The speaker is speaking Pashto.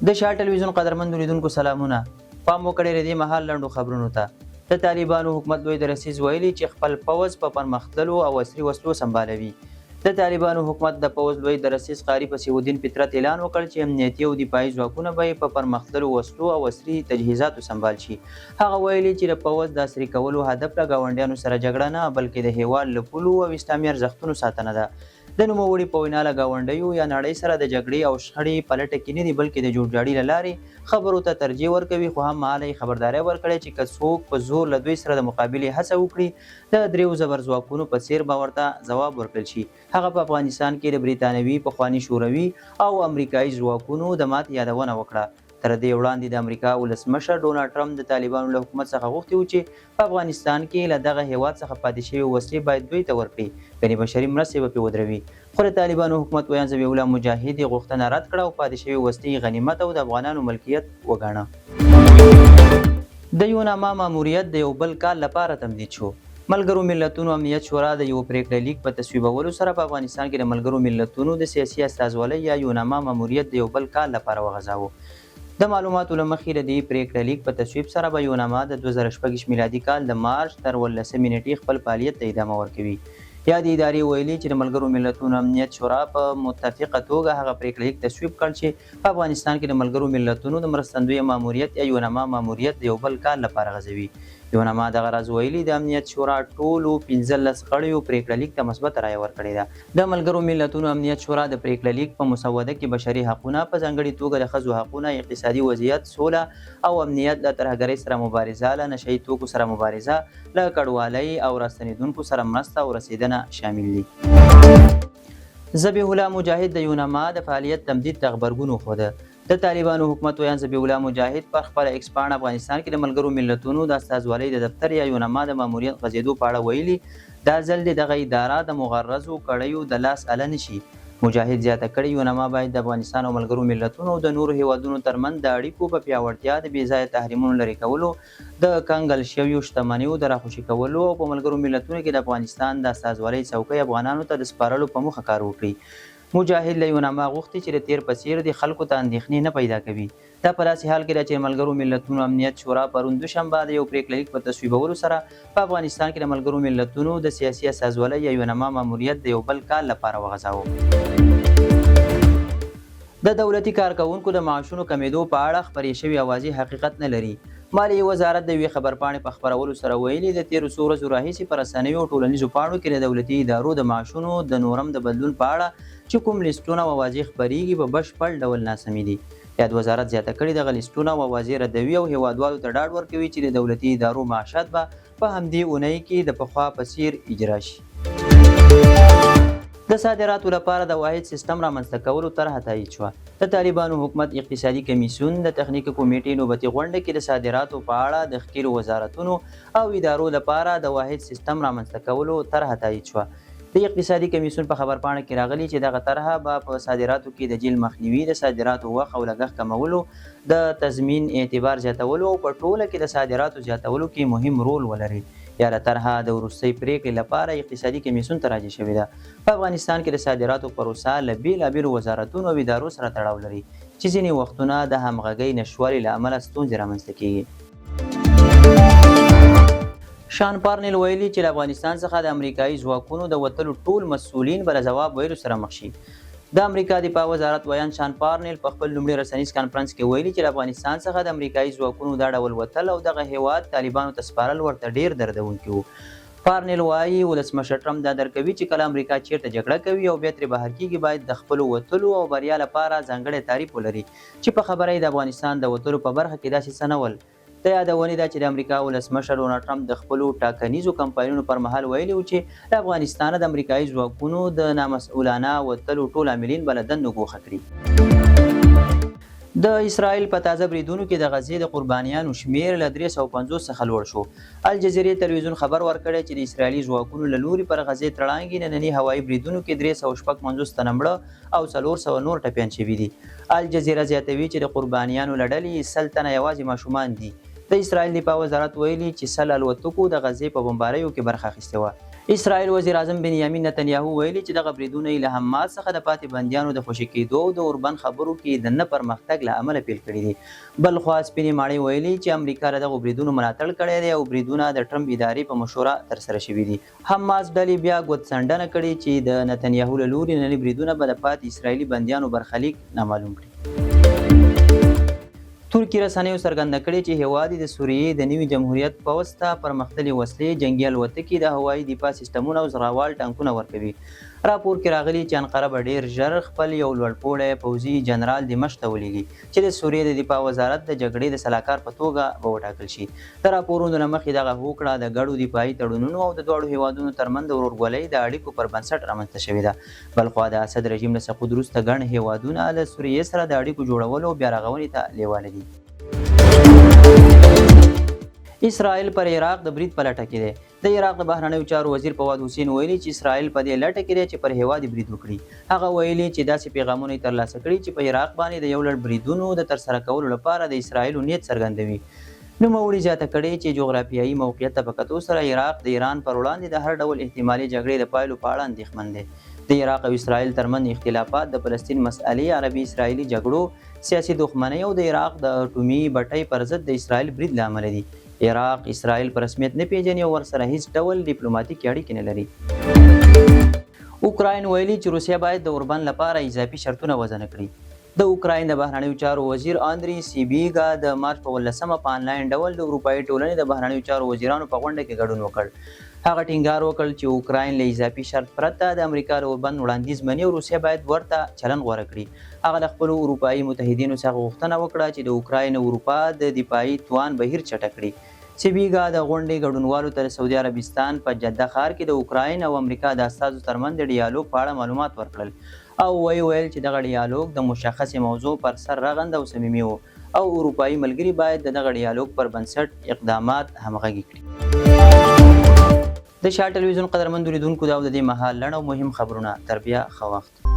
د شاه ټلویزیون قدرمندو لیدونکو سلامونه. پام وکړئ د دې مهال لنډو خبرونو ته. د طالبانو حکومت لوی درستیز ویلي چې خپل پوځ په پرمختللو او عصري وسلو سمبالوي. د طالبانو حکومت د پوځ لوی درستیز قاري فصیح الدین فطرت اعلان وکړ چې امنیتي او دفاعي ځواکونه به یې په پرمختللو وسلو او عصري تجهیزاتو سمبال شي. هغه ویلي چې د پوځ د عصري کولو هدف له ګاونډیانو سره جګړه نه، بلکې د هېواد له پولو او اسلامي ارزښتونو ساتنه ده. د نوموړي په وینا، له ګاونډیو یا نړۍ سره د جګړې او شخړې په لټه کې نه دي، بلکې د جوړجاړي له لارې خبرو ته ترجیح ورکوي، خو هم مهاله یې خبرداری ورکړی چې که څوک په زور له دوی سره د مقابلې هڅه وکړي، د درېیو زبرځواکونو په څېر به ورته ځواب ورکړل شي. هغه په افغانستان کې د بریتانوي، پخواني شوروي او امریکايي ځواکونو د ماتې یادونه وکړه. تر دې وړاندې د امریکا ولسمشر ډونالډ ټرمپ د طالبانو له حکومت څخه غوښتي وو چې په افغانستان کې له دغه هېواد څخه پاتې شوې وسلې باید دوی ته ورکړي، ګنې بشري مرستې به پرې ودروي. خو د طالبانو حکومت ویاند ذبیح الله مجاهد یې غوښتنه رد کړه او پاتې شوې وسلې یې غنیمت او د افغانانو ملکیت وګاڼه. د یوناما ماموریت د یو بل کال لپاره تمدید شو. ملګرو ملتونو امنیت شورا د یوه پرېکړه لیک په تصویبولو سره په افغانستان کې د ملګرو ملتونو د سیاسي استازولۍ یا یوناما ماموریت د یو بل کال لپاره وغځاوه. د معلوماتو له مخې د دې پرېکړه لیک په تصویب سره به یوناما د 2026 میلادي کال د مارچ تر اوولسمې نېټې خپل فعالیت ته ادامه ورکوي. یادې ادارې ویلي چې د ملګرو ملتونو امنیت شورا په متفقه توګه هغه پرېکړه لیک تصویب کړ چې په افغانستان کې د ملګرو ملتونو د مرستندویه ماموریت یا یوناما ماموریت د یو بل کال لپاره غځوي. یوناما دغه راز ویلي، د امنیت شورا ټولو 15 غړیو پرېکړه لیک ته مثبته رایه ورکړې ده. د ملګرو ملتونو امنیت شورا د پرېکړه لیک په مسوده کې بشري حقونه، په ځانګړي توګه د ښځو حقونه، اقتصادي وضعیت، سوله او امنیت، له ترهګرۍ سره مبارزه، له نشه یي توکو سره مبارزه، له کډوالۍ او راستنېدونکو سره مرسته او رسېدنه شامل دي. ذبیح الله مجاهد د یوناما د فعالیت تمدید ته غبرګون وښوده. د طالبانو حکومت ویاند ذبیح الله مجاهد پر خپله ایکس پاڼه افغانستان کې د ملګرو ملتونو د استازولۍ د دفتر یا یوناما د ماموریت غځېدو په اړه ویلي، دا ځل دې دغه اداره د مغرضو کړیو د لاس اله نه شي. مجاهد زیاته کړې، یوناما باید د افغانستان او ملګرو ملتونو او د نورو هېوادونو ترمنځ د اړیکو په پیاوړتیا، د بې ځایه تحریمونو لرې کولو، د کنګل شویو شتمنیو د راخوشې کولو او په ملګرو ملتونو کې د افغانستان د استازولۍ څوکۍ افغانانو ته د سپارلو په موخه کار وکړي. مجاهد له یوناما غوښتي چې د تېر په څېر دې خلکو ته اندېښنې نه پیدا کوي. دا په داسې حال کې ده چې د ملګرو ملتونو امنیت شورا پرون دوشنبه د یو پرېکړه لیک په تصویبولو سره په افغانستان کې د ملګرو ملتونو د سیاسي استازولۍ یا یوناما ماموریت د یو بل کال لپاره وغځاوه. د دولتي کارکوونکو د معاشونو کمېدو په اړه خپرې شوې اوازې حقیقت نه لري. مالیې وزارت د یوې خبرپاڼې په خپرولو سره ویلي، د تېرو څو ورځو راهیسې په رسنیو او ټولنیزو پاڼو کې د دولتي ادارو د معاشونو د نورم د بدلون په اړه چې کوم لیستونه او اوازې خپرېږي، په بشپړ ډول ناسمې دي. یاد وزارت زیاته کړې، دغه لیستونه او اوازې ردوي او هېوادوالو ته ډاډ ورکوي چې د دولتي ادارو معاشات به په همدې اونۍ کې د پخوا په څېر اجرا شي. د صادراتو لپاره د واحد سیستم رامنځته کولو طرحه تایید شوه. د طالبانو حکومت اقتصادي کمیسیون د تخنیکي کمیټې نوبتي غونډه کې د صادراتو په اړه د ښکېلو وزارتونو او ادارو لپاره د واحد سیستم رامنځته کولو طرحه تایید شوه. د اقتصادي کمیسیون په خبرپاڼه کې راغلي چې دغه طرحه به په صادراتو کې د جیل مخنیوي، د صادراتو وخت او لګښت کمولو، د تضمین اعتبار زیاتولو او په ټوله کې د صادراتو زیاتولو کې مهم رول ولري. یاده طرحه د وروستۍ پرېکړې لپاره اقتصادي کمیسیون ته راجع شوې ده. په افغانستان کې د صادراتو پروسه له بېلابېلو وزارتونو او ادارو سره تړاو لري چې ځینې وختونه د همغږۍ نشتوالي له امله ستونزې رامنځته کېږي. شان پارنیل ویلي چې له افغانستان څخه د امریکايي ځواکونو د وتلو ټول مسؤلین به له ځواب ویلو سره مخ شي. د امریکا دفاع وزارت ویاند شان پارنیل په خپل لومړي رسنیز کانفرنس کې ویلي چې له افغانستان څخه د امریکايي ځواکونو دا ډول وتل او دغه هېواد طالبانو ته سپارل ورته ډېر دردونکي وو. پارنیل وايي، ولسمشر ټرمپ دا درک کوي چې کله امریکا چېرته جګړه کوي او بیا ترې بهر کېږي باید د خپلو وتلو او بریا لپاره ځانګړی تعریف ولري چې په خبره یې د افغانستان د وتلو په برخه کې داسې څه نه ول. د یادونې ده چې د امریکا ولسمشر ډونالډ ټرمپ د خپلو ټاکنیزو کمپاینونو پر مهال ویلي و چې له افغانستانه د امریکايي ځواکونو د نامسؤلانه وتلو ټول عاملین به له دندو ګوښه کړي. د اسراییل په تازه بریدونو کې د غزې د قربانیانو شمېر له 350 څخه لوړ شو. الجزیرې تلویزیون خبر ورکړی چې د اسراییلي ځواکونو له لوري پر غزې تړانګې ننني هوایي بریدونو کې 356 تنه مړه او 400 نور ټپیان شوي دي. الجزیره زیاتوي چې د قربانیانو له ډلې یې 100 تنه یوازې ماشومان دي. د اسراییل دفاع وزارت ویلي چې 100 الوتکو د غزې په بمباریو کې برخه اخیستې وه. اسرائیل وزیراعظم بنیامین نتنیاهو ویلي چې دغه بریدونه یې له حماس څخه د پاتې بندیانو د خوشې کېدو او د اوربند خبرو کې د نه پرمختګ له امله پیل کړي دي. بلخوا سپینې ماڼۍ ویلي چې امریکا له دغو بریدونو ملاتړ کړی دی او بریدونه د ټرمپ ادارې په مشوره ترسره شوي دي. حماس ډلې بیا ګوتڅنډنه کړې چې د نتنیاهو له لوري نني بریدونه به د پاتې اسرائیلي بندیانو برخلیک نامعلوم کړي. ترکي رسنیو څرګنده کړې، چې هېواد یې د سوریې د نوي جمهوریت پوځ ته پرمختللې وسلې، جنګي الوتکې، د هوایي دفاع سیسټمونه او زغروال ټانکونه ورکوي. راپور کې راغلي، چې انقره به ډېر ژر خپل یو لوړپوړی پوځي جنرال دمشق ته ولېږي، چې د سوریې د دفاع وزارت د جګړې د سلاکار په توګه به وټاکل شي. د راپورونو له مخې، دغه هوکړه د ګډو دفاعي تړونونو او د دواړو هېوادونو ترمنځ د ورورګلوۍ د اړیکو پر بنسټ رامنځته شوې ده. بلخوا د اسد رژیم له سقوط وروسته ګڼ هېوادونه له سوریې سره د اړیکو جوړولو او بیارغونې ته لېواله دي. اسرائیل پر عراق د برید په لټه کې دی. د عراق د بهرنیو چارو وزیر فواد حسین ویلي چې اسرائیل په دې لټه کې دی چې پر هېواد یې برید وکړي. هغه ویلي چې داسې پیغامونه یې ترلاسه کړي چې په عراق باندې د یو لړ بریدونو د ترسره کولو لپاره د اسرائیلو نیت څرګندوي. نوموړي زیاته کړې چې جغرافیایي موقعیت ته په کتو سره عراق د ایران پر وړاندې د هر ډول احتمالي جګړې د پایلو په اړه اندېښمن دی. د عراق او اسرائیل ترمنځ اختلافات د فلسطین مسئلې، عربي اسرائیلي جګړو، سیاسي دښمنۍ او د عراق د اټومي بټۍ پر ضد د اسرائیل برید له امله دي. عراق اسرائیل په رسمیت نه پېژني او ورسره هیڅ ډول ډیپلوماتیکې اړیکې نه لري. اوکراین ویلي چې روسیه باید د اوربند لپاره اضافي شرطونه وضع نه کړي. د اوکراین د بهرنیو چارو وزیر اندري سیبیګا د مارچ په 18مه په انلاین ډول د اروپايي ټولنې د بهرنیو چارو وزیرانو په غونډه کې ګډون وکړ. هغه ټینګار وکړ چې اوکراین له اضافي شرط پرته د امریکا د اوربند وړاندیز مني او روسیه باید ورته چلند غوره کړي. هغه له خپلو اروپايي متحدینو څخه غوښتنه وکړه چې د اوکراین او اروپا د دفاعي توان بهیر چټک کړي. سیبیګا د غونډې ګډونوالو ته د سعودي عربستان په جده ښار کې د اوکراین او امریکا د استازو ترمنځ د ډیالوګ په اړه معلومات ورکړل او ویې ویل چې دغه ډیالوګ د مشخصې موضوع پر سر رغنده او صمیمي و او اروپايي ملګري باید د دغه ډیالوګ پر بنسټ اقدامات همغږي کړي. د شال ټلویزیون قدرمندو لیدونکو دا و د دې مهال لنډ او مهم خبرونه. تر بیا ښه وخت.